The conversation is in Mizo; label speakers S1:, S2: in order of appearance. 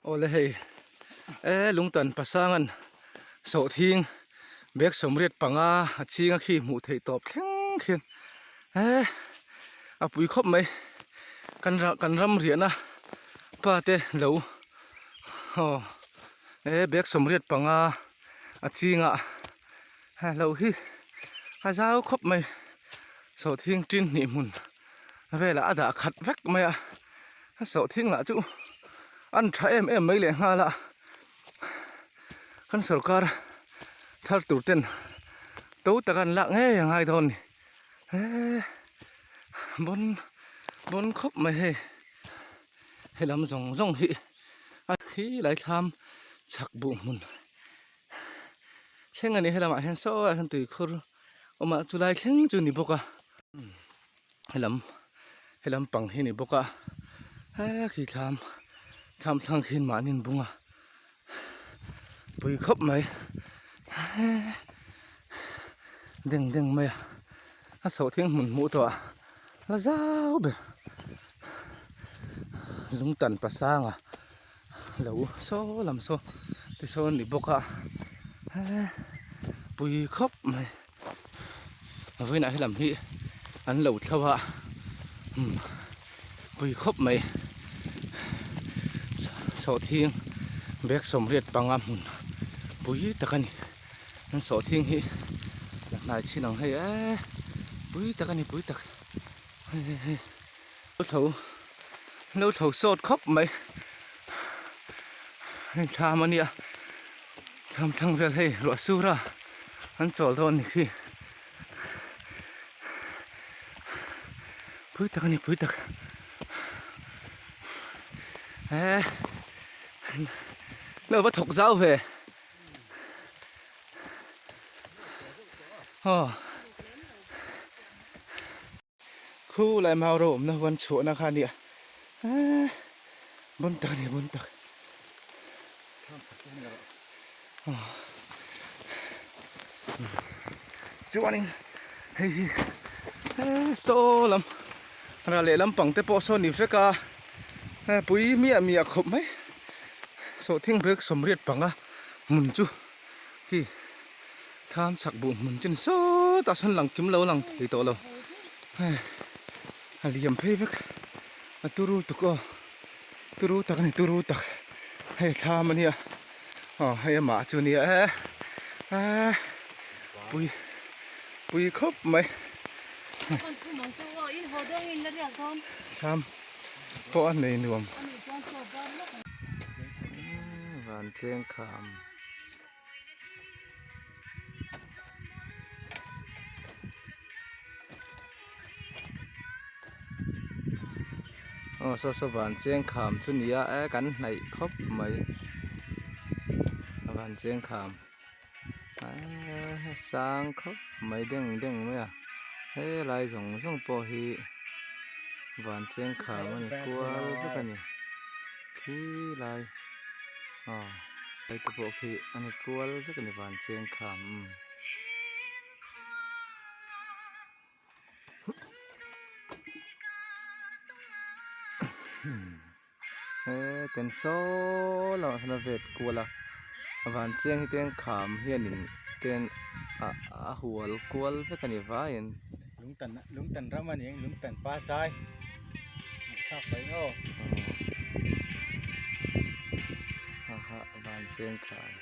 S1: Awle hei e lungtan pasangan sawhthing bag sawmriat panga a ching a khi hmuh theih tawp thleng khian e a pui khawp mai kan rah kan ram riahna pa te lo aw e bag sawmriat panga a chingah ha lo hi a zau khawp mai sawhthing tin hnih hmun velah a dah khat vek mai a a sawhthing lah chu an tha em em mai leh nghal a kan sorkar thar tur ten to taka an lak ngei a ngai dawn a ni eee bawn bawn khawp mai hei helam zawng zawng hi a khi lai thlam chhak buh hmun thleng a ni helamah hian saw ah hian tuikhur awm a chulai thleng chu a ni bawk a helam helam pang hi a ni bawk a he khi thlam thlam thlang khi mahni an bung a pui khawp mai deng deng mai a a sawhthing hmun hmuh tawh ah la zau ber lungtan pasanga lo saw lam saw tisawn a ni bawk a he pui khawp mai vawiinah helam hi an lo thlo a umm pui khawp mai sawhthing bag sawmriat panga hmun pui tak a ni an sawhthing hi la hnai chin ang hei eee pui tak a ni pui tak hei hei hei. Lo lo thlo sawt khawp mai hei thlam a nia thlam thlang vel hei ruah sur a an chawl dawn a ni khi pui tak a ni pui tak eh lo va thawk zau ve aw. Khu lai mau ro awmna huan chhuahna kha a nia eee bawn tak a ni bawn tak chuanin hei hi eee saw lam ral leh lampang te pawh saw ni vek a pui miah miah khawp mai sawhthing bag sawmriat panga hmun chu khi Thlam chhak buh hmun chin sawtah sawn lang kim lo lang thei tawh lo hei a liam phei vek a turu tuk aw turu tak a ni turu tak hei thlam a nia aw hei amah chu a nia e eee pui pui khawp mai thlam pawh a nei nuam van cheng kham. Aw saw saw van cheng kham chu nia e kan hnaih khawp mai van cheng kham eee sang khawp mai deng deng mai a helai zawng zawng pawh hi van cheng kham a ni kual vek a ni khilai aw. Hei te pawh khi a ni kual vek a ni van cheng kham umm. He ten saw lamah sawn a vet kual a van cheng hi ten kham hianin ten a hual kual vek a ni vaiin.
S2: Lungtan lungtan ram a ni ang lungtan pa zai ngaihthlak mai aw.
S1: Ha ha van cheng khan.